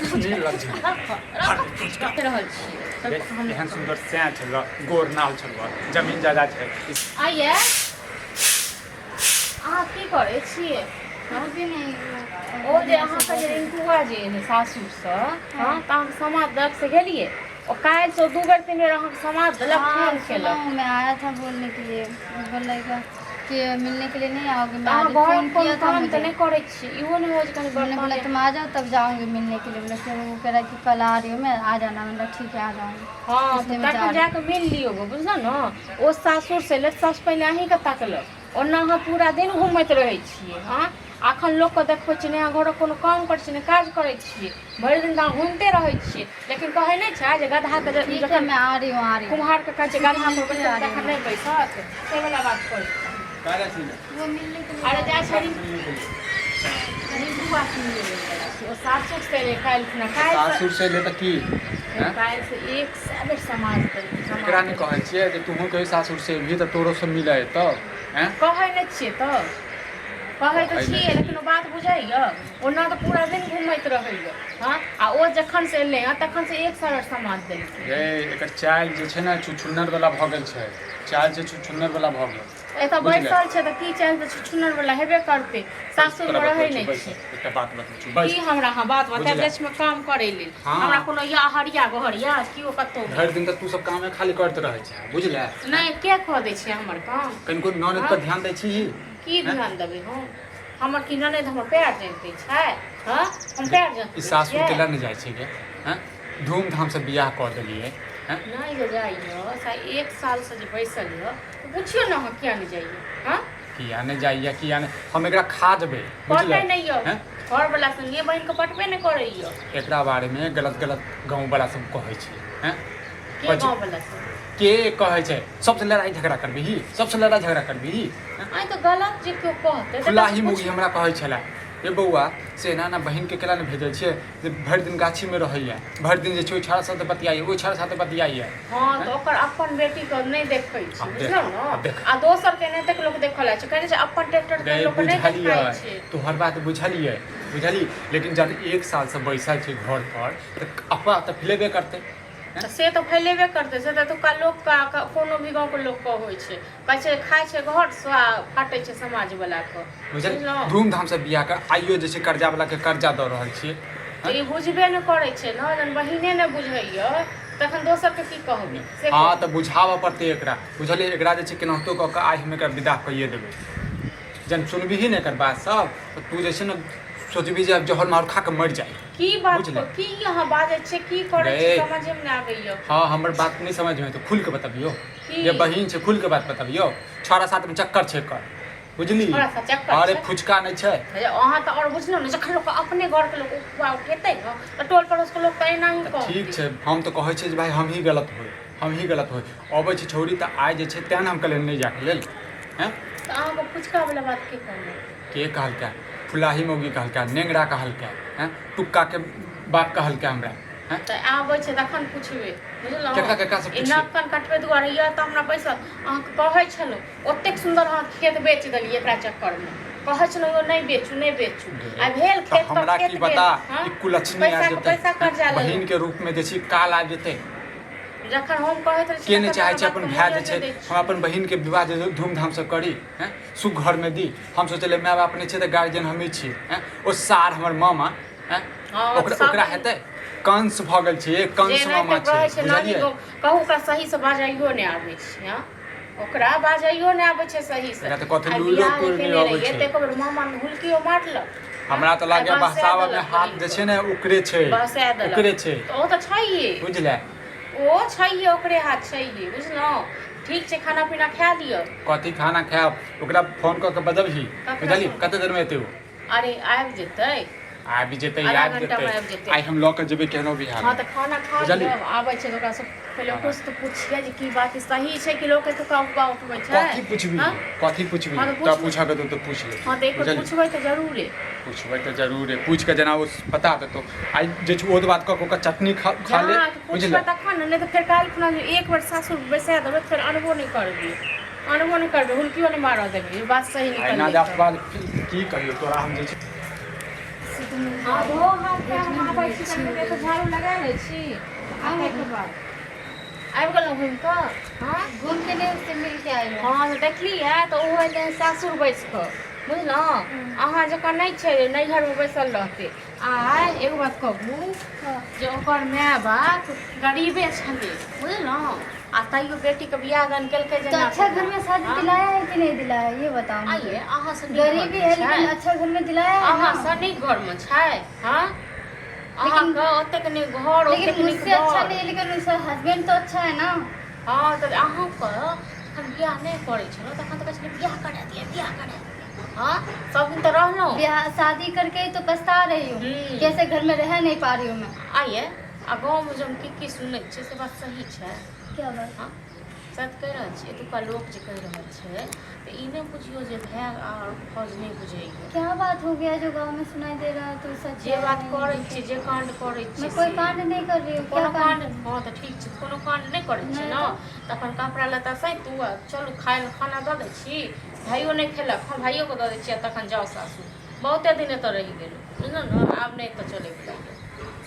निर्लज्ज राखि रहल छियै। एहन सुन्दर सैं छल, गोर नाल छल, जमीन जायदाद छै। आइए, अहाँ की करै छियै? अभी नहीं। ओ जे अहाँके जे रिंकुआ जे एलै सासुरसँ, हँ, तऽ अहाँके समाज दक से गेलियै। ओ काल्हिसँ दू बेर तीन बेर अहाँके समाज देलक, हाँ, फोन सुना केलक। हूँ मैं, आया था बोलने के लिए। बोला कि मिलने के लिए नहीं आओगे? तऽ मैं अहाँ आज घरक फोन कोनो किया था काम तऽ मुझे। नहि करै छियै, इहो नहि होइ छै कनि मैंने बोला बर्तन। तुम आ जाओ तब जाऊंगी मिलने के लिए। बोला कि वो कह रहा है कि कल आ रही हूँ मैं, आ जाना। मैंने बोला ठीक है, आ जाऊंगी। हँ, इसलिए तऽ मैं जा तखन रही जा कऽ मिल लियौ गो, बुझलहुँ ने? ओ सासुरसँ एलै तऽ सासु पहिले अहीँके तकलक। ओना अहाँ पूरा दिन घूमैत रहै छियै। हँ, अखन लोकके देखबै छियै, नहि अहाँ घरक कोनो काम करै छियै, नहि काज करै छियै। भरि दिन तऽ अहाँ घूमिते रहै छियै। लेकिन कहै नहि छै जे गदहाके हूँ। ठीक है, जखन मैं आ रही हूँ, आ रही हूँ। कुम्हारके कहै छै गदहा पर मिलके आ बैसत रही तखन हूँ। नहि बैसत, से वला बात कहै छी। वो मिलने के लिए अरे जा जाइ रही छै रिंकुआ सुनने लेल गेल छी। ओ सासुर से एलै काल्हि खुना, काल्हि सासुर से एलै तऽ की? हैं? काल्हि से 100 बेर समाज देलकै, समाज एकरा नहि देलकै। कहै छियै जे तूहूँ कहियो सासुर से एबही तऽ तोरो से मिले एतौ? हैं? कहै नहि छियै तऽ कहै तऽ कहै नहि छियै, छियै। लेकिन ओ बात बुझैए? ओना तऽ पूरा दिन घूमैत रहैए। हँ, आ ओ जखन से एलै हँ तखन से 100 बेर समाज देलकै। रे, एकर चालि जे छै ने छुछुन्नर वाला भऽ गेल छै। चालि छै छुछुन्नर वाला भऽ गेल। एतऽ बुझले? बैसल छै तऽ की चालि तऽ छुछुन्नर वला हेबे करतै। सासुरमे तोरा रहै बतबै नहि छी, बैस। छै। एकटा बात बतबै छी, बैस। की हमरा अहाँ बात बतायब? बुझले? जाइ छी काम करै लेल। हाँ। हमरा कोनो या हरिया गोहरिया केओ कतहु। भरि दिन तऽ तू सब कामे खाली करैत रहै छै, बुझले? नहि, के कऽ दै छै हमर काम? कनिको ननद पर ध्यान दै छी? की हैं? ध्यान देबै हम? हमर की ननद हमर पैर जानि दै छै? हँ, हम पैर जानि ई दै सासुर छियै? केला नहि जाइ छै गे? हैं? धूमधाम से बियाह कऽ देलियै, हैं? नहि जे जाइए सा, एक सालसँ जे बैसल यऽ तऽ पुछियौ ने, अहाँ किया नहि जाइए? हँ, किया नहि जाइए? किया नहि? हम एकरा खा जेबै, बुझले? पटै नहि यऽ। हैं? घरवला संगे बहिनके पटबे नहि करैए। एकरा बारेमे गलत गलत गाँववला सब कहै छै, हैं? के? कहै छै। गाँववला सब? के कहै छै, सबसे लड़ाइ झगड़ा करबिही, सबसे लड़ाइ झगड़ा करबिही, हैं? आइ तऽ गलत जे केओ कहतै तऽ फुलाही मौगी हमरा कहै छलै, ये बौआ, से एना एना बहिनके केना नहि भेजै छियै जे भरि दिन गाछीमे रहैए, भरि दिन जे छै ओहि छौड़ा साथे बतियाइए, ओहि छौड़ा साथे बतियाइए। हँ, तऽ ओकर अपन बेटीके नहि देखै छै। आब देख, बुझलहुँ ने? आब देख। आ दोसरके एनाहिते लोक देखऽ लागै छै। कहै छै अपन ट्रैक्टरके रे लोक नहि बुझलियै। देखाइ छै। तोहर बात बुझलियै, बुझली, लेकिन जब एक सालसँ बैसल छै घर पर तऽ अफवाह तऽ फैलेबे करतै। तऽ से तऽ फैलेबे करतै। से तऽ एतुक्का लोकके, कोनो भी गाँवके लोकके होइ छै। कहै छै खाइ छै घरसँ आ फाटै छै समाजवलाके। बुझल? बुझलहुँ? धूमधामसँ बियाह कऽ आइयो जे छै कर्जावलाके कर्जा दऽ रहल छियै। तऽ ई बुझबे नहि करै छै ने। जहन बहिने नहि बुझैए तखन दोसरके की कहबै से? हँ। कहू। तऽ बुझाबऽ पड़तै एकरा, बुझलियै? एकरा जे छै केनाहितो कऽ कऽ आइ हम एकरा विदा कइए देबै। जहन सुनबिही ने एकर बात सब तऽ तू जे छै ने सोचबही जे आब जहर माहुर खा कऽ मरि जाइ। की बात? बुझले? की अहाँ बाजै छियै, की करै छियै? रे। समझेमे नहि आबैए। हँ, हमर बात नहि समझमे तऽ खुलि कऽ बतबियौ। की? जे बहिन छै, खुलि कऽ बात बतबियौ। छौड़ा साथमे चक्कर छै एकर, बुझली? छौड़ा साथ चक्कर अरे छै? फुचका नहि छै। हे, अहाँ तऽ आओर बुझलहुँ ने, जखन लोक अपने घरके लोक उपवा उठेतै ने तऽ टोल पड़ोसके लोक तऽ एनाही तऽ कहतै। ठीक छै, हम तऽ कहै छियै जे भाय हमही गलत होइ, हमही गलत होइ। अबै छै छौड़ी तऽ आइ जे छै तेँ ने हम कहलियै नहि जायके लेल, हैं? तऽ अहाँके फुचका वला बात के कहलक? के कहलकै? फुलाही मौगी कहलकै, नेंगरा कहलकै, हैं, टुक्काके बाप कहलकै हमरा, हैं? तऽ आबै छै तखन पुछबै, बुझलहुँ? केकरा केकरा से ई पुछियै? नख कान कटबै दुआरे यऽ तऽ हमरा बैसल अहाँके कहै छलहुँ, ओतेक सुन्दर अहाँ खेत बेच देलियै एकरा चक्करमे। कहै छलहुँ यौ नहि बेचू, नहि बेचू। आ भेल तऽ खेत तऽ हमरा खेत की गेल। पता हँ? ई कुलक्षणी आबि पैसाके जेतै पैसा कर्जा लेलहुँ। बहिनके रूपमे जे छै काल आबि जेतै। जखन हम कहैत रहै छी के नहि तखन चाहै अहाँ छै अपन बातके भाय मूल्य जे छै नहि दै हम छी। अपन बहिनके विवाह जे धूमधामसँ करी, हैं, सुख घरमे दी। हम सोचलियै माय बाप नहि छै तऽ गार्जियन हमही छी, हैं? ओ सार हमर मामा, हैं? हँ, ओकरा सब ओकरा हेतै? कंस भऽ गेल छै, एक कंस जे मामा एनाहिते छै। कहै छै नानी बुझलियै? गाँव कहू, ओकरा सहीसँ बाजैयो नहि आबै छै। हँ, ओकरा बाजैयो नहि आबै छै सहीसँ। एकरा तऽ कथी आ लूलो बियाह जे तोड़ नहि केने अबै रहियै छै। तऽ एको बेर मामा हुलकियो मारलक? हमरा तऽ आइ लागैया बहसा बहसाबऽमे देलक हाथ जे बहिनके। छै ने ओकरे छै। बहसा देलक। ओकरे छै। तऽ ओ तऽ छैहे। बुझले? ओ छैहे, ओकरे हाथ छैहे, बुझलहुँ? ठीक छै, खाना पीना खा लिअ। कथी खाना खायब? ओकरा फोन कऽ के बजबही। ककरा बुझली? फोन? कते देरमे एतै ओ? अरे, आबि जेतै। आबि जेतै। आधा आबि घंटामे जेतै। आबि जेतै। आइ हम लऽ कऽ जेबै केहनो भी हँ, हालमे। तऽ खाना खा बुझली? लिअ। आबै छै तऽ ओकरासँ पहिले ओकरोसँ तऽ पुछियै जे की बात छै, सही छै कि लोक एतुका अफवाह उठबै छै? कथी पुछबही? हँ? कथी पुछबही? हँ, तऽ तोरा पुछबै। पूछऽके तऽ पूछि ले। हँ, तऽ एक बेर बुझली? पुछबै तऽ जरूरे। पुछबै तऽ जरूरे। पूछि कऽ जेना ओ बता देतौ, आइ जे छै ओ बात कऽ कऽ ओकर चटनी खा खा ले। जहाँ पुछबै बुझले? तखन ने। नहि तऽ फेर काल्हि खुना जे एक बेर सासुर बैसा देबै, फेर अनबो नहि करबै, अनबो नहि करबै, हुलकियो नहि मारऽ देबै। ई बात सही आ एना निकललै जे तऽ अफवाह की कहियौ तोरा हम जे छै। उसी को मिल हँ, धो हाथ के हम आबै छी कनि देर, तऽ झाड़ू लगा लै छी आ ताहिके बाद आबि गेलहुँ घुमि कऽ। हँ, घूम के नहीं, उससे मिल के आई हूँ। हँ, तऽ देखलियै तऽ ओहो एलै सासुर बैस कऽ, बुझलहुँ? अहाँ जकाँ नहि छै जे नैहरमे बैसल रहतै। आ एगो बात कहू जे ओकर माय बाप गरीबे छलै, बुझलहुँ? आ तैयो बेटीके बियाह दान केलकै। तो जेना अच्छा घर में शादी दिलाया है कि नहीं दिलाया है, ये बताओ मुझे। आइए अहाँ से गरीबी है लेकिन अच्छा घर में दिलाया है अहाँ ना। से नीक घरमे छै। हँ, अहाँके ओतेक नीक घर, लेकिन ओतेक नीक मुझसे अच्छा घर। नहीं है, लेकिन उसका हस्बैंड तो अच्छा है ना। हँ, तऽ अहाँके जखन बियाह नहि करै छलहुँ तखन तऽ कहै छलियै बियाह करा दिअ, बियाह करा दिअ। हँ, सब दिन तऽ रहलहुँ। ब्याह शादी करके ही तो पछता रही हूँ। कैसे घर में रह नहीं पा रही हूँ मैं। आइए, आ गाँवमे जे हम की की सुनै छियै से बात सही छै? क्या बात? हँ, सच कहि रहल छी। एतुका लोक जे कहि रहल छै तऽ ई नहि बुझियौ जे भाय आओर फौज नहि बुझैए। क्या बात हो गया जो गांव में सुनाई दे रहा है तो सच जे है बात नहीं? करै छियै, जे काण्ड करै छियै मैं कोई से। कांड नहीं कर रही हूँ। क्या कोनो कांड? काण्ड? हँ, तऽ ठीक छै, कोनो काण्ड नहि करै छियै नहि। ने तऽ अपन कपड़ा लत्ता सैतू आ चलू खाय लए। खाना दऽ दै छी, भाइयो नहि खेलक। हँ, भाइयोके दऽ दै छी आ तखन जाउ सासुर। बहुते दिन एतऽ रहि गेलहुँ, बुझलहुँ ने? आब नहि एतऽ चलैके यऽ।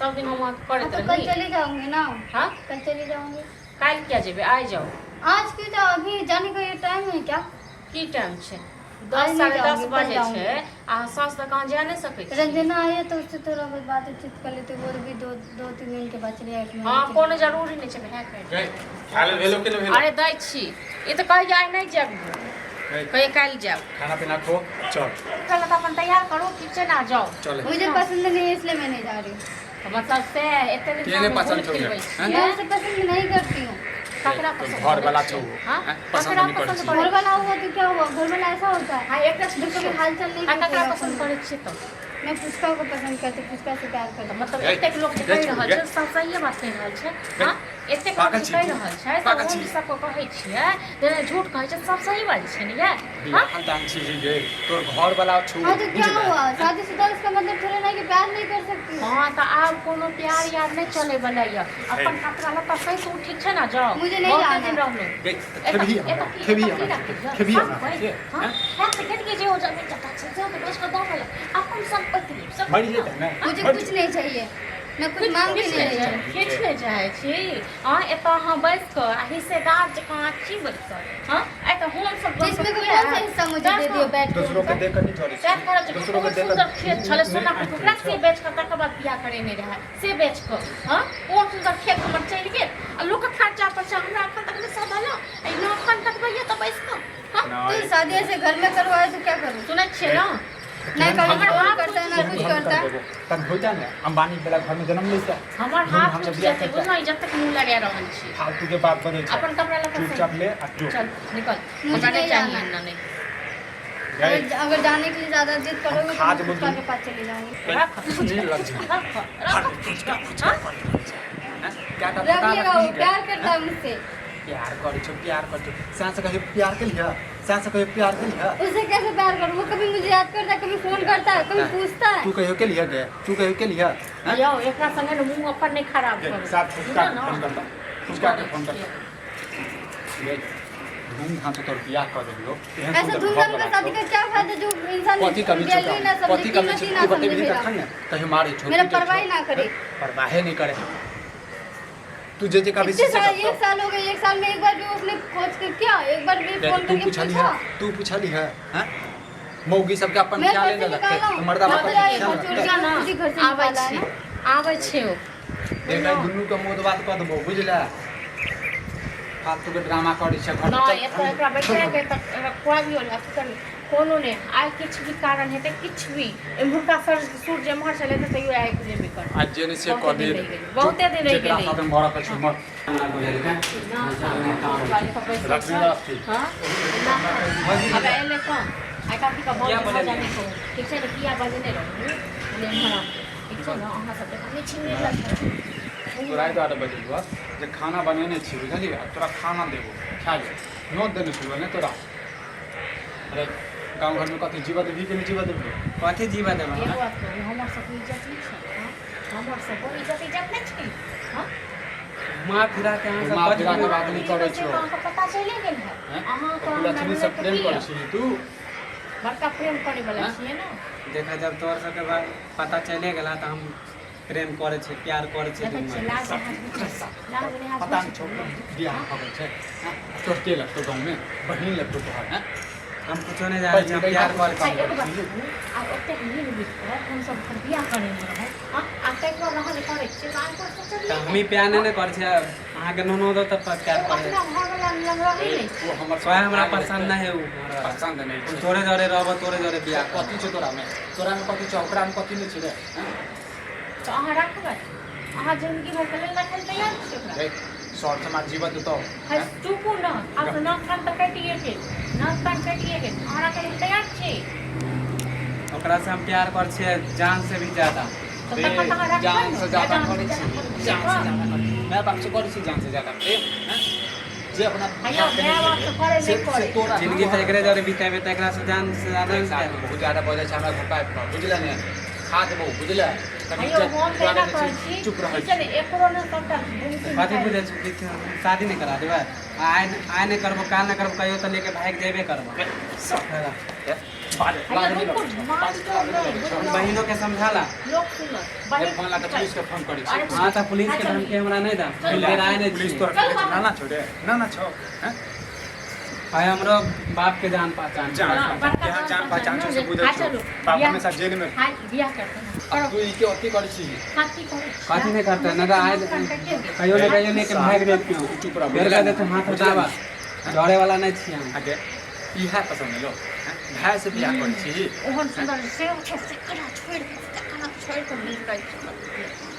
सब दिन हम अहाँके हाँ, करैत तो कल रही। चली जाऊंगी ना। हँ। कल चली जाऊंगी। काल्हि किया जेबै? आइ जाउ। आज क्यों जाओ? अभी जाने का ये टाइम है क्या? की टाइम छै? आइ 10 नहि 10:30 जाऊंगी, कल बजे जाऊंगी। छै, अहाँ साँझ तक अहाँ जा नहि सकै छी। रंजना आई है तो उससे थोड़ा बहुत बातचीत कर लेती हूँ, वो भी दो दो तीन दिन के बाद चली आएगी। हँ, कोनो जरूरी नहि छै भाय। गई, खा लेल भेलो कि नहि भेलो? अरे, दै छी। ई तऽ कहैए आइ नहि जायब। गई, कहिए काल्हि जायब। खाना पीना खो, चल। चल तऽ अपन तैयार करू, ठीक छै ने? आ जाउ। चल। मुझे पसंद नहीं है, इसलिए मैं नहीं जा रही हूँ। तऽ मतलब से एते दिन के नहि हम पसंद भूल छौ गे? खिलबै हैं? मैं छियै। उसे पसंद नहीं करती हूँ। ककरा तो पसंद घर वाला करै छौ। छियै? हाँ? हैं? पसंद ककरा नहि करै पसंद छी। करै? घर वाला हुआ तो क्या हुआ? घर वाला ऐसा होता है? हाँ, एकटा जब कभी हाल चाल नहीं आ ककरा पूछेगा। पसंद करै छियै तऽ? मैं पुष्पा को पसंद करती हूँ, पुष्पा से प्यार करती तऽ हूँ। मतलब गई, एतेक लोक जे गई कहि छौ, रहल गई। छै, सब सहिए बात कहि रहल छै। हँ, एतेक लोक पागल जे छी कहि तू। रहल छै तऽ पागल हम छी। सबके कहै छियै जे झूठ कहै छै, सब सही बाजै छै ने यै? हँ। बियाहल दान छी गे, तोर घर वाला छौ। हाँ तो क्या बुझले? हुआ? शादीशुदा, उसका मतलब थोड़ा ना कि प्यार नहीं कर सकती हूँ। हँ, तऽ आब कोनो प्यार यार नहि चलै वला यऽ। अपन कपड़ा लत्ता सही तू, ठीक छै ने? जाउ। मुझे नहीं बहुते जाना। दिन रहलहुँ। गई, खेबही हमरा, खेबही हमरा, खेबही हमरा, के? हैं? अपन सम्पत्ति सब मरि जेतै ने? मुझे मरि कुछ नहीं चाहिए, मैं कुछ मांग भी किछु नहीं नहि रही चाही, हूँ। किछु नहि चाहै छी। अहाँ एतऽ अहाँ बैस कऽ आ हिस्सेदार जकाँ अहाँ छी बैसल। हँ, आइ तऽ हम सब तो इसमें को कौन सा हिस्सा मुझे दे दियो बैठ के? दोसरों के देख कऽ नहि चलै सएह छै। करब जे दोसरों के कोन देख सुन्दर खेत छलै सोना के टुकड़ा, से बेच कऽ तकर बाद बियाह करेने रहै, से बेच कऽ। हँ, कोन सुन्दर खेत हमर चलि गेल आ लोकक खर्चा पर्चा हमरा एखन तक नहि सधल। आ ई नाखन कटबैया तऽ बैस कऽ। हँ। तो शादी ऐसे घर में करवाए तो क्या करूँ? सुनै छियै ने? ना कभी हमर फोन हाथ करता है ना कुछ करता है। तन होइता ने अंबानी वाला घर में जन्म लैता। हमर हाथ धूमधाम से टूटि बियाह जेतै, करता। बुझलहुँ? जतेक मुँह लगा रहल छी। फालतू के बात बजै छै। अपन कपड़ा लत्ता चुपचाप ले आ जो। चल निकल। मुझे हमरा नहि नहीं चाही जाना। एना नहि। गई, अगर अगर जाने के लिए ज्यादा जिद करोगे तो खा मैं जेबो पुष्पा तू। के पास चली जाऊंगी। रख। नहीं लग जा। रख, रख। फुचका फुचका करै छै। हैं? क्या टा रख पता लेगा वो। रखनी के? प्यार करता है मुझसे। प्यार करै छौ, प्यार करै छौ। साँझ से कहियो प्यार केलिह? साँझ से कहियो प्यार केलिह? उसे कैसे प्यार करूँ? वो कभी मुझे याद करता है, कभी फोन करता है, कभी पूछता है? तू कहियो केलिह गे? तू कहियो केलिह? हैं? यौ, एकरा संगे ने मुँह अपन नहि खराब करू। साथ फुचका बुझलहुँ के फोन ने? करता, फुचका के फोन करता। गई, धूमधाम से तोर बियाह कर देलियो। एहन ऐसे सुंदर धूमधाम घर का वाला शादी छौ। का क्या फायदा जो इंसान कथी कमी छौ? वैल्यू ही ना समझे, कथी कमी कीमत छौ? ही ना तू समझे बतेबही मेरा। तखन ने। कहियो मारै छौ, मेरा पीटै छौ? परवाह ही ना करे। परवाहे नहि करे। तू जे जे कभी इतने साल, एक साल हो गए, एक साल में एक बार भी उसने खोज के क्या, एक बार भी फोन तू करके पूछली पूछा? है? तू पूछली है? हैं? मौगी सबके अपन मैं ख्याल घर से नहि रखते निकाला हूँ। मर्दा मैं अपन तो आई, ख्याल घर रखते। छोड़ के खुद ही घर से आबै निकाला है छै ना। आबै छै ओ। देख, आइ दुनू के मौत बात कऽ देबो, बुझले? फालतू के ड्रामा करै छै घर में। नहि चल, एतऽ एकरा बैठा के तऽ एकरा खुआबियौ ने, अथी करियौ, कोनो नहि। आइ किछु भी कारण हेतै, किछु भी एम्हुरका सर सूर्य एम्हर चले जेतै तैयो आबि जेबे करतै। आज जे नहि से बहुते कऽ दिन दे। रहि गेलै, बहुते दिन रहि जेकरा गेलै। साथ मरऽ के छै मर। लक्ष्मी रास्ती। हँ, अब एलै कहाँ? आइ काल्हि के किया बहुत बजेलियै? मजा नहि कहू, ठीक छै ने? किया बजेने रहू एम्हर आउ, ठीक छै ने? अहाँ सबके कनि छिन तोरा एहि दुआरे बजेलहुँ जे खाना बनेने छी, बुझलियै? आ तोरा खाना देबो, खा ले। नोत देने छलहुँ ने तोरा। अरे, गाँव घरमे कथी जीवा देबही कि नहि जीवा देबही? कथी जीवा देबै? एगो बात कहू, हमर सबके इज्जत नहि छै? हँ, हमर सबके इज्जत, इज्जत नहि छै? हँ। घुमा फिरा के अहाँ सब घुमा फिरा के बजबू। बात नहि करै से छौ। तऽ अहाँके पता चलि गेल है। हैं? अहाँके लक्ष्मी हमरा सब प्रेम की करै छी तू? बड़का प्रेम करे वाला हाँ? छियै ने। देखा, जब तोहर सबके बात पता चले गेला तऽ हम प्रेम करै छियै, प्यार करै छियै। देखै छियै, दुनू। लाज लिहाज, लाज लिहाज। पता नहि छौ, बियाह भऽ गेल छै, हँ? तोहर के लगतौ गाँवमे? बहिन लगतौ तोहर, हँ? हम कुछो नहि जानै छियै, हम प्यार करै अच्छा, छियै। एगो बात कहू, आब ओतेक मिल बितकर हमसभ एखन बियाह करेने रहौ, हँ? आ ताहिके बाद अहाँ जे करै छियै तऽ अहाँ सोचलियै तऽ हमही प्यार नहि ने करै छियै, अहाँके नुनू दो तऽ प्यार ओ करै। अपना घरवला लग रहै नहि छै। ओ हमर स्वयं हमरा पसन्द नहि है उ घरवाला। पसन्द नहि हम छै। तोरे जरे रहबो, तोरे जरे बियाह करबो। कथी छै तोरामे? तोरामे कथी छौ? ओकरामे कथी नहि छै रे, हँ? तऽ अहाँ राखबै? अहाँ जिन्दगी भरिके लेल राखै लए तैयार छियै ओकरा? रे, सर समाज जीवन देतौ। है, चुपू न। आब तऽ नाक कान तऽ कटिए गेल, नाक कान कटिए गेल। अहाँ राखै लए तैयार छी? ओकरा से हम प्यार करै छियै जान से भी ज्यादा। तऽ तखन तऽ अहाँ राखबै जान ने। से ज्यादा जान करै से छी, ज्यादा। जान से ज्यादा करै छी, माय बाप से करै छी जान से ज्यादा प्रेम, हँ? जे अपना हैया, माय बाप से करै नहि से करै। तोरा जिंदगी तऽ एकरे जरे बितेबै तऽ एकरा से जान से ज्यादा एक साथ बहुत ज्यादा बजै छै हमरा घर पर आबि कऽ, बुझले ने? खा देबौ, बुझले? कनि हैयौ, इज्जत हम तऽ एना दुआरे जे कहै छै, छी, चुप रहै ठीक छै ने, एकरो ने सबटा बुमकी। कथी बुझै छी कि शादी नहि करा देबै? आइ आइ नहि करबो, काल नहि करबो, कहियो तऽ लेके भागि जेबे करबो। छी। बाज हैया, बाज नहि रुकू, लगै छौ। मारितो नहि, बुझलहुँ? बहिनो के समझाला। लोक सुनत। बहिन फोन ला कऽ पुलिस के फोन करै छी। अरे, हाँ, तऽ पुलिस के अच्छा, धमकी हमरा नहि दा। चलू। डराय नहि पुलिस छी। तोरा चलू कहै छौ, बाहर। नाना छौ रे, नाना छौ, हँ? भाई, हमरो बाप के जान पहचान। जान हाँ, बड़का यहाँ जान पहचान छौ से ने। बुझै हाँ, छौ। चलू। बाप बियाह- हमेशा जेल में। हाँ, बियाह करते हैं। आ तू ई के अथी करै छी? कथी करै छी? कथी नहि करते? नहि तऽ आइ कहियो ने कहियो लेके भागि जेतियौ। चुप रह। फेर कह देते हाथ बुझले उठाबा। ने? डरे वाला नहि छियै हम। आगे इएह पसन्द एलो, हँ? भाय से बियाह करै छी? ओहन सुन्दर से छै, सेकरा छोड़ि कऽ, सेकरा छोड़ि कऽ मिल रहै छै।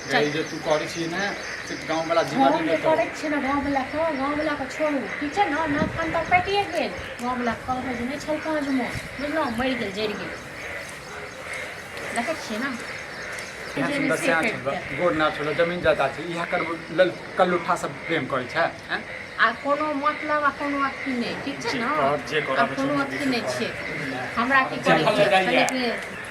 रे, ई जे तू करै छी ने, से गाँव वाला जीवन हम नहि जे देतौ। करै छियै ने, गाँववलाके, गाँववलाके छोड़ू, ठीक छै ने? नाक कान तऽ कटिए गेल। गाँववलाके कहबै जे नहि छल काजमे, बुझलहुँ? मरि गेल, जरि गेल। देखै छियै ने। इएह सुन्दर से श्याम कटि छलो गेल। गोर ना छलो, जमीन जायदाद छै, इएह करबो लल कल्लूठा सब प्रेम करै छै, हैं? आ कोनो मतलब आ कोनो अथी नहि, ठीक छै जे ने? कर, जे आ करब कोनो अथी नहि छै। हमरा की करै चल, छै जाइए। कनिक।